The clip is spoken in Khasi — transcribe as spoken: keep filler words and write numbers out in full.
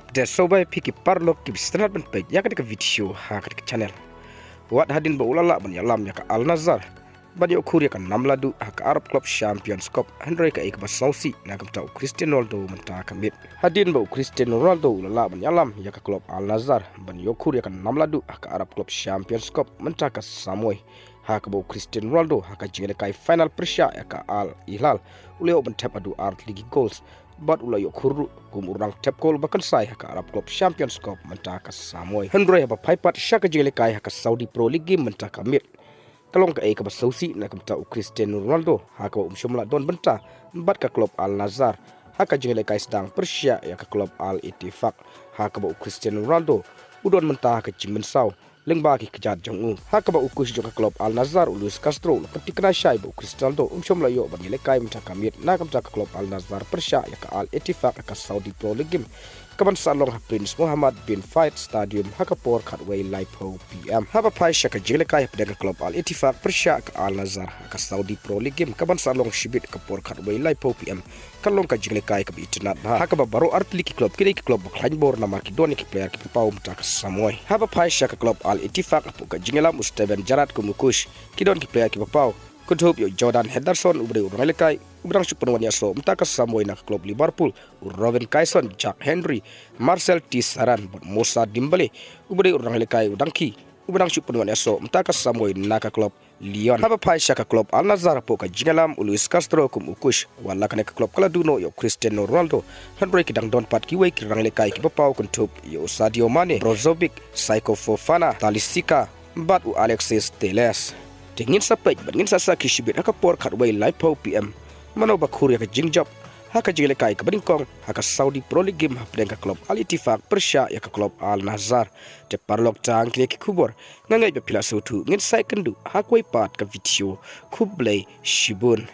Khublei shibun ïa phi ki paralok kiba sngewtynnat ban peit ïa kane ka video ha kane ka channel. Wat hadien ba u la lah ban ïalam ïa ka Al Nassr ban ïoh khur ïa ka nam la duh ha ka Arab Club Champions Cup, hynrei kaei kaba sngewsih na ka bynta u Cristiano Ronaldo mynta ka miet. Hadien ba u Cristiano Ronaldo u la lah ban ïalam ïa ka club Al Nassr ban ïoh khur ïa ka nam la duh ha ka Arab Club Champions Cup mynta ka samoi, ha kaba u Cristiano Ronaldo ha ka jingïalehkai final pyrshah ïa ka Al Hilal u la ïoh ban thep haduh ar tylli ki goals bad u la ïoh khur ruh kum u nongthep gol ba kynsai ha ka Arab Club Champions Cup mynta ka samoi. Hynrei haba phai pat sha ka jingïalehkai ha ka Saudi Pro League Game mynta ka miet, ka long kaei kaba sngewsih na ka bynta u Cristiano Ronaldo ha kaba um shym la don bynta bad ka club Al Nassr ha ka jingïalehkai sdang pyrshah ïa ka club Al Ettifaq, ha kaba u Cristiano Ronaldo u don bynta ha ka jingmynsaw lyngba ki kjat jong u. Ha kaba u coach jong ka club Al Nassr u Luis Castro u la kynthikna shai ba u Cristiano Ronaldo um shym la ïoh ban ïalehkai mynta ka miet na ka bynta ka club Al Nassr pyrshah ïa ka Al Ettifaq ha ka Saudi Pro League Game, kaban sa long ha Prince Mohammed bin Fahd Stadium ha ka por khatwei laiphew P M. Haba phai sha ka jingïalehkai hapdeng ka club Al Ettifaq pyrshah ka Al Nassr ha ka Saudi Pro League Game, kaban sa long shibit ka por khatwei laiphew P M, ka long ka jingïalehkai kaba itynnad bha, ha kaba baroh ar tylli ki club ki dei ki club ba khlaiñ bor namar ki don ïa ki player kiba paw mynta ka samoi. Haba phai sha ka club Al Ettifaq hapoh ka jingïalam u Steven Gerrard kum u coach, ki don ki player kiba paw, kynthup ïa u Jordan Henderson uba dei u nongïalehkai uba dang shu pynwan ïasoh mynta ka samoi na ka club Liverpool, u Rubin Kaiser, Jack Hendry, Marcel Tisserand bad Moussa Dembélé uba dei u nongïalehkai u dang ki uba dang shu pynwan ïasoh mynta ka samoi na ka club Lyon. Haba phai sha ka club Al Nassr hapoh ka jingïalam u Luis Castro kum u coach, wat la kane ka club ka la duh noh ïa u Cristiano Ronaldo, hynrei ki dang don pat kiwei ki nongïalehkai kiba paw kynthup ïa u Sadio Mane, Brozovic, Seko Fofana, Talisca bad u Alexis Telles. Te ngin sa peit bad ngin sa sakhi shibit ha ka por khatwei laiphew P M mano ba khur ïa ka jingjop ha ka jingïalehkai kaba nyngkong ha ka Saudi Pro League Game hapdeng ka club Al Ettifaq pyrshah ïa ka club Al Nassr. Te paralok, tang kine ki khubor, nga ngeit ba phi la sngewthuh, ngin sa ïakynduh ha kawei pat ka video. Khublei shibun.